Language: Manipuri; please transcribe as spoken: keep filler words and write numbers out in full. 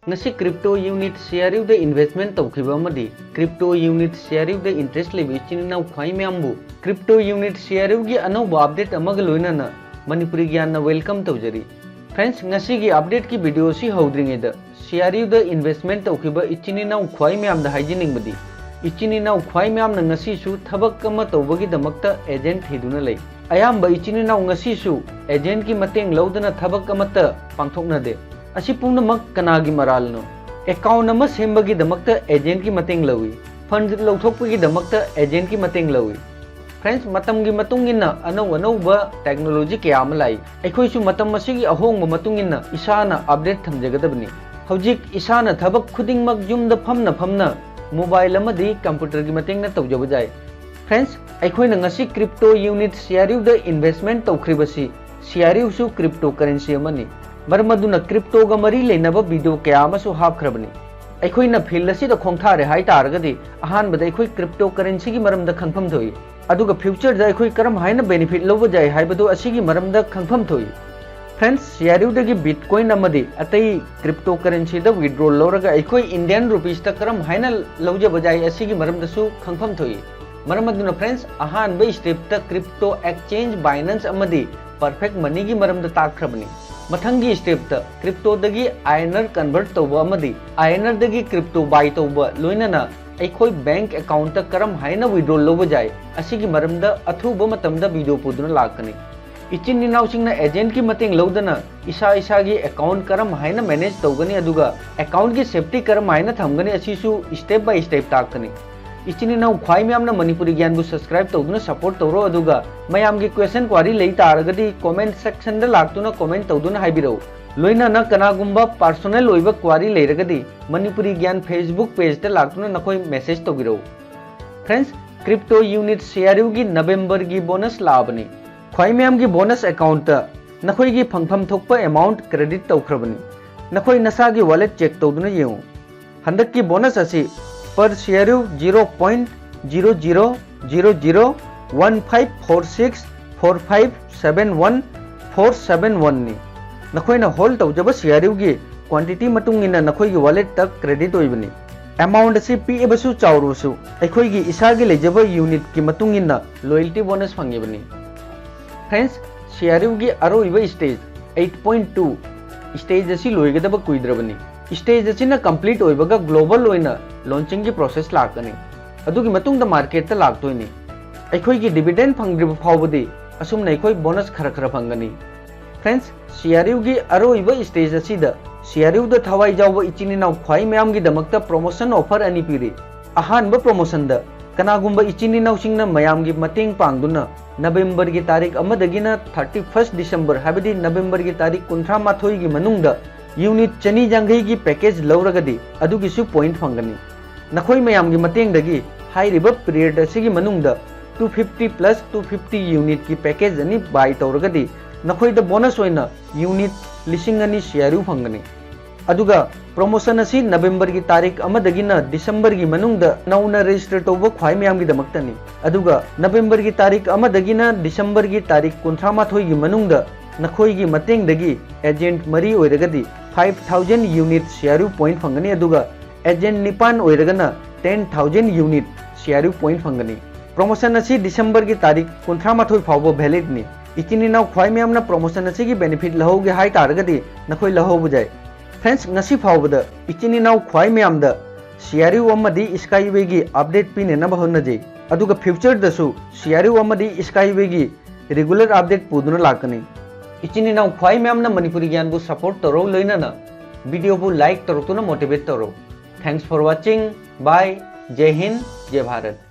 ꯉꯁꯤ crypto unit C R U ꯗ investment ꯇꯧꯈꯤꯕ ꯑꯃꯗꯤ crypto unit C R U ꯗ interest ꯂꯩꯕ ꯏꯆꯤꯟ ꯏꯅꯥꯎ ꯈ꯭ꯋꯥꯏ ꯃꯌꯥꯝꯕꯨ crypto unit C R U ꯒꯤ ꯑꯅꯧꯕ update ꯑꯃꯒ ꯂꯣꯏꯅꯅ ꯃꯅꯤꯄꯨꯔꯤ ꯒ꯭ꯌꯥꯟꯅ welcome ꯇꯧꯖꯔꯤ꯫ Friends, ꯉꯁꯤꯒꯤ update ꯀꯤ video ꯑꯁꯤ ꯍꯧꯗ꯭ꯔꯤꯉꯩꯗ C R U ꯗ investment ꯇꯧꯈꯤꯕ ꯏꯆꯤꯟ ꯏꯅꯥꯎ ꯈ꯭ꯋꯥꯏ ꯃꯌꯥꯝꯗ ꯍꯥꯏꯖꯅꯤꯡꯕꯗꯤ, ꯏꯆꯤꯟ ꯏꯅꯥꯎ ꯈ꯭ꯋꯥꯏ ꯃꯌꯥꯝꯅ ꯉꯁꯤꯁꯨ ꯊꯕꯛ ꯑꯃ ꯇꯧꯕꯒꯤꯗꯃꯛꯇ agent ꯊꯤꯗꯨꯅ ꯂꯩ꯫ ꯑꯌꯥꯝꯕ ꯏꯆꯤꯟ ꯏꯅꯥꯎ ꯉꯁꯤꯁꯨ agent ꯀꯤ ꯃꯇꯦꯡ ꯂꯧꯗꯅ ꯊꯕꯛ ꯑꯃꯠꯇ ꯄꯥꯡꯊꯣꯛꯅꯗꯦ꯫ ꯑꯁꯤ ꯄꯨꯝꯅꯃꯛ ꯀꯅꯥꯒꯤ ꯃꯔꯥꯜꯅꯣ? Account ꯑꯃ ꯁꯦꯝꯕꯒꯤꯗꯃꯛꯇ agent ꯀꯤ ꯃꯇꯦꯡ ꯂꯧꯏ꯫ Fund ꯂꯧꯊꯣꯛꯄꯒꯤꯗꯃꯛꯇ agent ꯀꯤ ꯃꯇꯦꯡ ꯂꯧꯏ꯫ Friends, ꯃꯇꯝꯒꯤ ꯃꯇꯨꯡ ꯏꯟꯅ ꯑꯅꯧ ꯑꯅꯧꯕ technology ꯀꯌꯥ ꯑꯃ ꯂꯥꯛꯏ꯫ ꯑꯩꯈꯣꯏꯁꯨ ꯃꯇꯝ ꯑꯁꯤꯒꯤ ꯑꯍꯣꯡꯕ ꯃꯇꯨꯡ ꯏꯟꯅ ꯏꯁꯥꯅ update ꯊꯝꯖꯒꯗꯕꯅꯤ꯫ ꯍꯧꯖꯤꯛ ꯏꯁꯥꯅ ꯊꯕꯛ ꯈꯨꯗꯤꯡꯃꯛ ꯌꯨꯝꯗ ꯐꯝꯅ ꯐꯝꯅ mobile ꯑꯃꯗꯤ computer ꯒꯤ ꯃꯇꯦꯡꯅ ꯇꯧꯖꯕ ꯌꯥꯏ꯫ Friends, ꯑꯩꯈꯣꯏꯅ ꯉꯁꯤ crypto unit C R U ꯗ investment ꯇꯧꯈ꯭ꯔꯤꯕꯁꯤ, C R U ꯁꯨ crypto currency ꯑꯃꯅꯤ꯫ ꯃꯔꯝ ꯑꯗꯨꯅ crypto ꯒ ꯃꯔꯤ ꯂꯩꯅꯕ video ꯀꯌꯥ ꯑꯃꯁꯨ ꯍꯥꯞꯈ꯭ꯔꯕꯅꯤ꯫ ꯑꯩꯈꯣꯏꯅ field ꯑꯁꯤꯗ ꯈꯣꯡꯊꯥꯔꯦ ꯍꯥꯏ ꯇꯥꯔꯒꯗꯤ, ꯑꯍꯥꯟꯕꯗ ꯑꯩꯈꯣꯏ crypto currency ꯒꯤ ꯃꯔꯝꯗ ꯈꯪꯐꯝ ꯊꯣꯛꯏ, ꯑꯗꯨꯒ future ꯗ ꯑꯩꯈꯣꯏ ꯀꯔꯝ ꯍꯥꯏꯅ benefit ꯂꯧꯕ ꯌꯥꯏ ꯍꯥꯏꯕꯗꯨ ꯑꯁꯤꯒꯤ ꯃꯔꯝꯗ ꯈꯪꯐꯝ ꯊꯣꯛꯏ꯫ Friends, C R U ꯗꯒꯤ Bitcoin ꯑꯃꯗꯤ ꯑꯇꯩ crypto currency ꯗ withdraw ꯂꯧꯔꯒ ꯑꯩꯈꯣꯏ Indian rupees ꯇ ꯀꯔꯝ ꯍꯥꯏꯅ ꯂꯧꯖꯕ ꯌꯥꯏ ꯑꯁꯤꯒꯤ ꯃꯔꯝꯗꯁꯨ ꯈꯪꯐꯝ ꯊꯣꯛꯏ꯫ ꯃꯔꯝ ꯑꯗꯨꯅ friends, ꯑꯍꯥꯟꯕ step ꯇ crypto exchange Binance ꯑꯃꯗꯤ Perfect Money ꯒꯤ ꯃꯔꯝꯗ ꯇꯥꯛꯈ꯭ꯔꯕꯅꯤ꯫ ꯃꯊꯪꯒꯤ step ꯇ crypto ꯗꯒꯤ I N R convert ꯇꯧꯕ ꯑꯃꯗꯤ I N R ꯗꯒꯤ crypto buy ꯇꯧꯕ, ꯂꯣꯏꯅꯅ ꯑꯩꯈꯣꯏ bank account ꯇ ꯀꯔꯝ ꯍꯥꯏꯅ withdraw ꯂꯧꯕ ꯌꯥꯏ ꯑꯁꯤꯒꯤ ꯃꯔꯝꯗ ꯑꯊꯨꯕ ꯃꯇꯝꯗ video ꯄꯨꯗꯨꯅ ꯂꯥꯛꯀꯅꯤ꯫ ꯏꯆꯤꯟ ꯏꯅꯥꯎꯁꯤꯡꯅ agent ꯀꯤ ꯃꯇꯦꯡ ꯂꯧꯗꯅ ꯏꯁꯥ ꯏꯁꯥꯒꯤ account ꯀꯔꯝ ꯍꯥꯏꯅ manage ꯇꯧꯒꯅꯤ, ꯑꯗꯨꯒ account ꯀꯤ safety ꯀꯔꯝ ꯍꯥꯏꯅ ꯊꯝꯒꯅꯤ, ꯑꯁꯤꯁꯨ step by step ꯇꯥꯛꯀꯅꯤ꯫ ꯏꯆꯤꯟ ꯏꯅꯥꯎ ꯈ꯭ꯋꯥꯏ ꯃꯌꯥꯝꯅ ꯃꯅꯤꯄꯨꯔꯤ ꯒ꯭ꯌꯥꯟꯕꯨ subscribe ꯇꯧꯗꯨꯅ support ꯇꯧꯔꯣ, ꯑꯗꯨꯒ ꯃꯌꯥꯝꯒꯤ question query ꯂꯩ ꯇꯥꯔꯒꯗꯤ comment section ꯗ ꯂꯥꯛꯇꯨꯅ comment ꯇꯧꯗꯨꯅ ꯍꯥꯏꯕꯤꯔꯛꯎ꯫ ꯂꯣꯏꯅꯅ ꯀꯅꯥꯒꯨꯝꯕ personal ꯑꯣꯏꯕ query ꯂꯩꯔꯒꯗꯤ ꯃꯅꯤꯄꯨꯔꯤ ꯒ꯭ꯌꯥꯟ Facebook page ꯇ ꯂꯥꯛꯇꯨꯅ ꯅꯈꯣꯏ message ꯇꯧꯕꯤꯔꯛꯎ꯫ Friends, crypto unit C R U ꯒꯤ November ꯒꯤ bonus ꯂꯥꯛꯑꯕꯅꯤ꯫ ꯈ꯭ꯋꯥꯏ ꯃꯌꯥꯝꯒꯤ bonus account ꯇ ꯅꯈꯣꯏꯒꯤ ꯐꯪꯐꯝ ꯊꯣꯛꯄ amount credit ꯇꯧꯈ꯭ꯔꯕꯅꯤ꯫ ꯅꯈꯣꯏ ꯅꯁꯥꯒꯤ wallet check ꯇꯧꯗꯨꯅ ꯌꯦꯡꯉꯨ꯫ ꯍꯟꯗꯛꯀꯤ bonus ꯑꯁꯤ per C R U zero point zero zero zero zero one five four six four five seven one four seven one ꯅꯤ꯫ ꯅꯈꯣꯏꯅ hold ꯇꯧꯖꯕ C R U ꯒꯤ quantity ꯃꯇꯨꯡ ꯏꯟꯅ ꯅꯈꯣꯏꯒꯤ wallet ꯇ credit ꯑꯣꯏꯕꯅꯤ꯫ Amount ꯑꯁꯤ ꯄꯤꯛꯑꯕꯁꯨ ꯆꯥꯎꯔꯕꯁꯨ ꯑꯩꯈꯣꯏꯒꯤ ꯏꯁꯥꯒꯤ ꯂꯩꯖꯕ unit ꯀꯤ ꯃꯇꯨꯡ ꯏꯟꯅ loyalty bonus ꯐꯪꯉꯤꯕꯅꯤ꯫ Friends, C are you ꯒꯤ ꯑꯔꯣꯏꯕ stage, eight point two stage ꯑꯁꯤ ꯂꯣꯏꯒꯗꯕ ꯀꯨꯏꯗ꯭ꯔꯕꯅꯤ꯫ Stage ꯑꯁꯤꯅ complete ꯑꯣꯏꯕꯒ global ꯑꯣꯏꯅ launching ꯒꯤ process ꯂꯥꯛꯀꯅꯤ꯫ ꯑꯗꯨꯒꯤ ꯃꯇꯨꯡꯗ market ꯇ ꯂꯥꯛꯇꯣꯏꯅꯤ꯫ ꯑꯩꯈꯣꯏꯒꯤ dividend ꯐꯪꯗ꯭ꯔꯤꯕ ꯐꯥꯎꯕꯗꯤ ꯑꯁꯨꯝꯅ ꯑꯩꯈꯣꯏ bonus ꯈꯔ ꯈꯔ ꯐꯪꯒꯅꯤ꯫ Friends, ꯁꯤ ꯑꯥꯔ ꯌꯨ ꯒꯤ ꯑꯔꯣꯏꯕ stage ꯑꯁꯤꯗ ꯁꯤ ꯑꯥꯔ ꯌꯨ ꯗ ꯊꯋꯥꯏ ꯌꯥꯎꯕ ꯏꯆꯤꯟ ꯏꯅꯥꯎ ꯈ꯭ꯋꯥꯏ ꯃꯌꯥꯝꯒꯤꯗꯃꯛꯇ promotion offer ꯑꯅꯤ ꯄꯤꯔꯤ꯫ ꯑꯍꯥꯟꯕ promotion ꯗ ꯀꯅꯥꯒꯨꯝꯕ ꯏꯆꯤꯟ ꯏꯅꯥꯎꯁꯤꯡꯅ ꯃꯌꯥꯝꯒꯤ ꯃꯇꯦꯡ ꯄꯥꯡꯗꯨꯅ November ꯒꯤ ꯇꯥꯔꯤꯛ ꯑꯃꯗꯒꯤꯅ thirty first December, ꯍꯥꯏꯕꯗꯤ November ꯒꯤ ꯇꯥꯔꯤꯛ ꯀꯨꯟꯊ꯭ꯔꯥ ꯃꯥꯊꯣꯏꯒꯤ ꯃꯅꯨꯡꯗ unit ꯆꯅꯤ ꯌꯥꯡꯈꯩꯒꯤ package ꯂꯧꯔꯒꯗꯤ ꯑꯗꯨꯒꯤꯁꯨ point ꯐꯪꯒꯅꯤ꯫ ꯅꯈꯣꯏ ꯃꯌꯥꯝꯒꯤ ꯃꯇꯦꯡꯗꯒꯤ ꯍꯥꯏꯔꯤꯕ period ꯑꯁꯤꯒꯤ ꯃꯅꯨꯡꯗ two fifty plus two fifty unit ꯀꯤ package ꯑꯅꯤ buy ꯇꯧꯔꯒꯗꯤ ꯅꯈꯣꯏꯗ bonus ꯑꯣꯏꯅ unit ꯂꯤꯁꯤꯡ ꯑꯅꯤ ꯁꯤ ꯑꯥꯔ ꯌꯨ ꯐꯪꯒꯅꯤ꯫ ꯑꯗꯨꯒ promotion ꯑꯁꯤ November ꯒꯤ ꯇꯥꯔꯤꯛ ꯑꯃꯗꯒꯤꯅ December ꯒꯤ ꯃꯅꯨꯡꯗ ꯅꯧꯅ register ꯇꯧꯕ ꯈ꯭ꯋꯥꯏ ꯃꯌꯥꯝꯒꯤꯗꯃꯛꯇꯅꯤ꯫ ꯑꯗꯨꯒ November ꯒꯤ ꯇꯥꯔꯤꯛ ꯑꯃꯗꯒꯤꯅ December ꯒꯤ ꯇꯥꯔꯤꯛ ꯀꯨꯟꯊ꯭ꯔꯥ ꯃꯥꯊꯣꯏꯒꯤ ꯃꯅꯨꯡꯗ ꯅꯈꯣꯏꯒꯤ ꯃꯇꯦꯡꯗꯒꯤ agent ꯃꯔꯤ ꯑꯣꯏꯔꯒꯗꯤ five thousand unit C are you point ꯐꯪꯒꯅꯤ, ꯑꯗꯨꯒ agent ꯅꯤꯄꯥꯟ ꯑꯣꯏꯔꯒꯅ ten thousand unit C are you point ꯐꯪꯒꯅꯤ꯫ Promotion ꯑꯁꯤ December ꯒꯤ ꯇꯥꯔꯤꯛ ꯀꯨꯟꯊ꯭ꯔꯥ ꯃꯥꯊꯣꯏ ꯐꯥꯎꯕ valid ꯅꯤ꯫ ꯏꯆꯤꯟ ꯏꯅꯥꯎ ꯈ꯭ꯋꯥꯏ ꯃꯌꯥꯝꯅ promotion ꯑꯁꯤꯒꯤ benefit ꯂꯧꯍꯧꯒꯦ ꯍꯥꯏ ꯇꯥꯔꯒꯗꯤ ꯅꯈꯣꯏ ꯂꯧꯍꯧꯕ ꯌꯥꯏ꯫ Friends, ꯉꯁꯤ ꯐꯥꯎꯕꯗ ꯏꯆꯤꯟ ꯏꯅꯥꯎ ꯈ꯭ꯋꯥꯏ ꯃꯌꯥꯝꯗ ꯁꯤ ꯑꯥꯔ ꯌꯨ ꯑꯃꯗꯤ Skyway ꯒꯤ update ꯄꯤꯅꯅꯕ ꯍꯣꯠꯅꯖꯩ, ꯑꯗꯨꯒ future ꯗꯁꯨ ꯁꯤ ꯑꯥꯔ ꯌꯨ ꯑꯃꯗꯤ Skyway ꯒꯤ regular update ꯄꯨꯗꯨꯅ ꯂꯥꯛꯀꯅꯤ꯫ ꯏꯆꯤꯟ ꯏꯅꯥꯎ ꯈ꯭ꯋꯥꯏ ꯃꯌꯥꯝꯅ ꯃꯅꯤꯄꯨꯔꯤ ꯒ꯭ꯌꯥꯟꯕꯨ support ꯇꯧꯔꯧ, ꯂꯣꯏꯅꯅ video ꯕꯨ like ꯇꯧꯔꯛꯇꯨꯅ motivate ꯇꯧꯔꯧ꯫ Thanks for watching. Bye. ꯖꯩ Hind, ꯖꯩ Bharat.